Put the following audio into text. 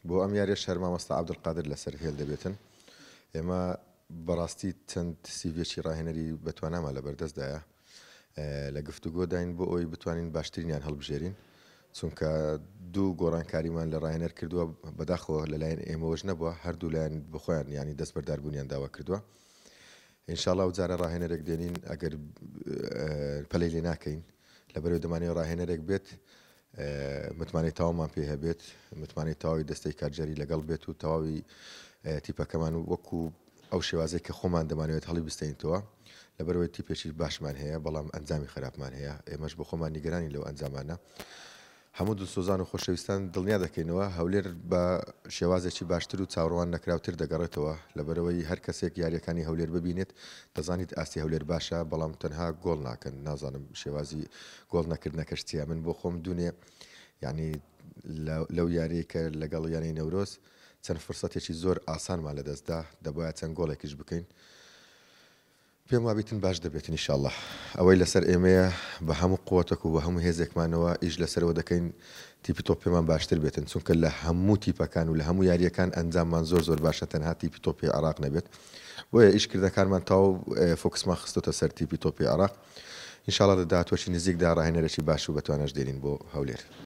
بۆ ئەم یاریەش هەر مامۆستا عەبدولقادر لەسەر هێل دەبێتن. ئێمە بەڕاستی چەند سیڤیەکی ڕاهێنەری بەتوانامان لەبەردەستدایە، لە گفتوگۆداین بۆ ئەوەی بتوانین باشترینیان هەڵبژێرین، چونکە دوو گۆڕانکاریمان لە ڕاهێنەر کردووە، بەداخەوە لەلایەن ئێمەوەش نەبووە، هەردوو لایەن بۆخۆیان یانی دەستبەرداربوونیان داوا کردووە. ئینشاڵا ئەو جارە ڕاهێنەرێک دێنین ئەگەر پەلەی لێ ناکەین، لەبەرئەوەی دەمانەوێت ڕاهێنەرێک بێت متمانەی تەواومان پێی هەبێت، متمانەی تەواوی دەستەی کارگێری لەگەڵ بێت و تەواوی تیپەکەمان وەکو ئەو شێوازەی کە خۆمان دەمانەوێت هەڵی بستێنیتەوە، لەبەرئەوەی تیپێکی باشمان هەیە بەڵام ئەنجامی خراپمان هەیە، ئێمەش بۆ خۆمان نیگەرانین لەو ئەنجامانە. هەموو دڵسۆزان و خۆشەویستان دڵنیا دەکەینەوە هەولێر بە شێوازێکی باشتر و چاوەڕوان نەکراوتر دەگەڕێتەوە، لەبەرئەوەی هەر کەسێک یارییەکانی هەولێر ببینێت دەزانیت ئاستی هەولێر باشە، بەڵام تەنها گۆڵ ناکەن، نازانم شێوازی گۆڵ نەکردنەکەش چییە، من بۆ خۆم دوونێ یانی لەو یاریەی کە لەگەڵ یانەی نەورۆز چەند فرسەتێکی زۆر ئاسانمان لەدەستدا، دەبوایە چەند گۆڵێکیش بکەین. پێم وابیتن باش دەبێتن ئیشاڵڵا. ئەوەی لەسەر ئێمەیە بە هەموو قوەتەک و بە هەموو هێزێکمانەوە ئیش لەسەرەوە دەکەین تیپی تۆپ پێمان باشتر بێتن چونکە لە هەموو تیپەکان و لە هەموو یارییەکان ئەنجاممان زۆر زۆر باشە تەنها تیپی تۆپی عێراق نەبێت بۆیە ئیش کردنەکانمان تەواو فۆکسمان خستۆتە سەر تیپی تۆپی عێراق ئینشاڵڵا لە داهاتووەکی نزیکدا ڕاهێنەرێکی باش و بەتواناش دێنین بۆ هەولێر.